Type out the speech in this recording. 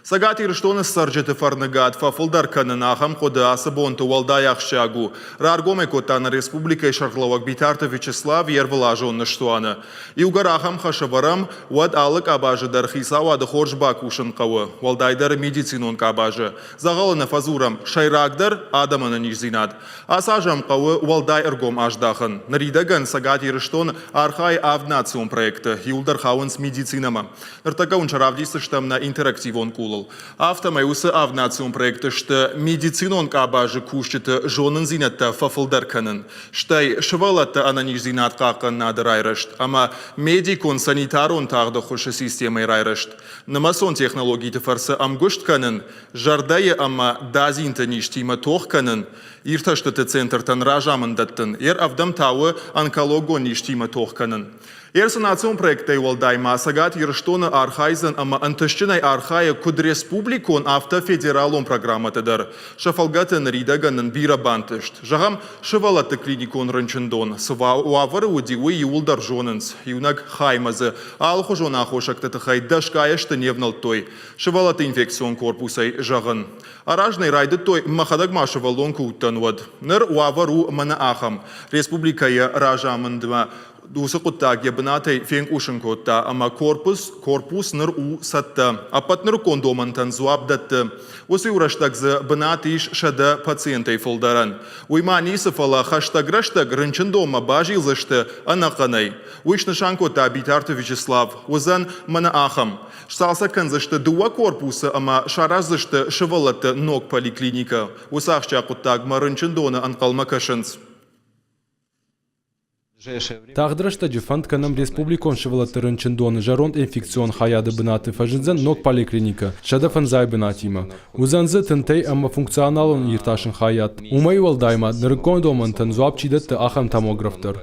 Цӕгат Ирыстоны цӕрджыты фӕрныгад фӕфылдӕр кӕнын ахӕм хъуыды ацы бонты уӕлдай ахсджиаг у. Раргом ӕй кодта нӕ республикӕйы сӕргълӕууӕг Битарты Вячеслав йе рвылазон ныстуаны. Иугӕр ахӕм хӕс ӕвӕрӕм, уӕд алы къабазы дӕр хицауады хорз бакусын хъӕуы, уӕлдайдӕр медицинон къабазы. Дзӕгъӕлы нӕ фӕдзурӕм, сӕйрагдӕр адӕмы ӕнӕниздзинад. Ацы аз ӕм хъӕуы уӕлдай ӕргом аздахын. Ныридӕгӕн Цӕгат Ирыстон архайы авд национ проекты, иуылдӕр хауынц медицинӕмӕ. Ныртӕккӕ уын сӕ равдисдзыстӕм нӕ интерактивон къулыл. Афтӕмӕй уыцы авд национ проекты сты медицинон къабазы кусджыты зонындзинӕдтӕ фӕфылдӕр кӕнын, стӕй сывӕллӕтты ӕнӕниздзинад хъахъхъӕнынады райрӕзт ӕмӕ медикон-санитарон тагъд ӕххуысы системӕйы райрӕзт, нымӕцон технологиты фӕрцы ӕмгуыст кӕнын, зӕрдӕйы ӕмӕ дадзинты низтимӕ тох кӕнын, иртӕстыты центртӕн разамынд дӕттын, йе рӕвдӕм та у онкологон низтимӕ тох кӕнын. Ерысы национ проекттӕй уӕлдай ма Цӕгат Ирыстоны архайдзӕн ӕмӕ ӕнтыстджынӕй архайы куыд республикон, афтӕ федералон программӕты дӕр. Сӕ фӕлгӕты ныридӕгӕн нын бирӕ бантыст. Зӕгъӕм, сывӕллӕтты клиникон рынчындон цы уавӕры уыди, уый иууылдӕр зонынц. Иунӕг хаймӕ дзы алыхуызон аххосӕгты тыххӕй дӕсгай ӕзты не внӕлдтой. Сывӕллӕтты инфекцион корпусӕй зӕгъын. Аразынӕй райдыдтой, мӕхӕдӕг ма сывӕллон куы уыдтӕн, уӕд. Ныр уавӕр у мӕнӕ ахӕм. Республикӕйы разамындмӕ уыцы хъуыддаг йӕ бынатӕй фенкъусын кодта ӕмӕ корпус, корпус ныр у цӕттӕ. Ӕппӕт нырыккон домӕнтӕн дзуапп дӕтты. Уыцы иу рӕстӕг дзы бынат ис 100 пациентӕй фылдӕрӕн. Уый ма ницы, фӕлӕ хӕстӕг рӕстӕг рынчындонмӕ базилдзысты ӕнӕхъӕнӕй. Уый снысан кодта Битарты Вячеслав. Уыдзӕн мӕнӕ ахӕм. Сцалцӕг кӕндзысты дыууӕ корпусы ӕмӕ сараздзысты сывӕллӕтты ног поликлиникӕ. Уыцы ахсджиаг хъуыддагмӕ рынчындоны ӕнхъӕлмӕ кӕсынц. Тагъд рӕстӕджы фӕнд кӕнӕм республикон сывӕллӕтты рынчындоны зӕронд инфекцион хайады бынаты фӕзындзӕн ног поликлиникӕ 105 бынатимӕ. Уыдзӕн дзы тынтӕй ӕмӕ функционалон иртасӕн хайад. Уымӕй уӕлдай ма нырыккон домӕнтӕн дзуапп чи дӕтты, ахӕм томограф дӕр.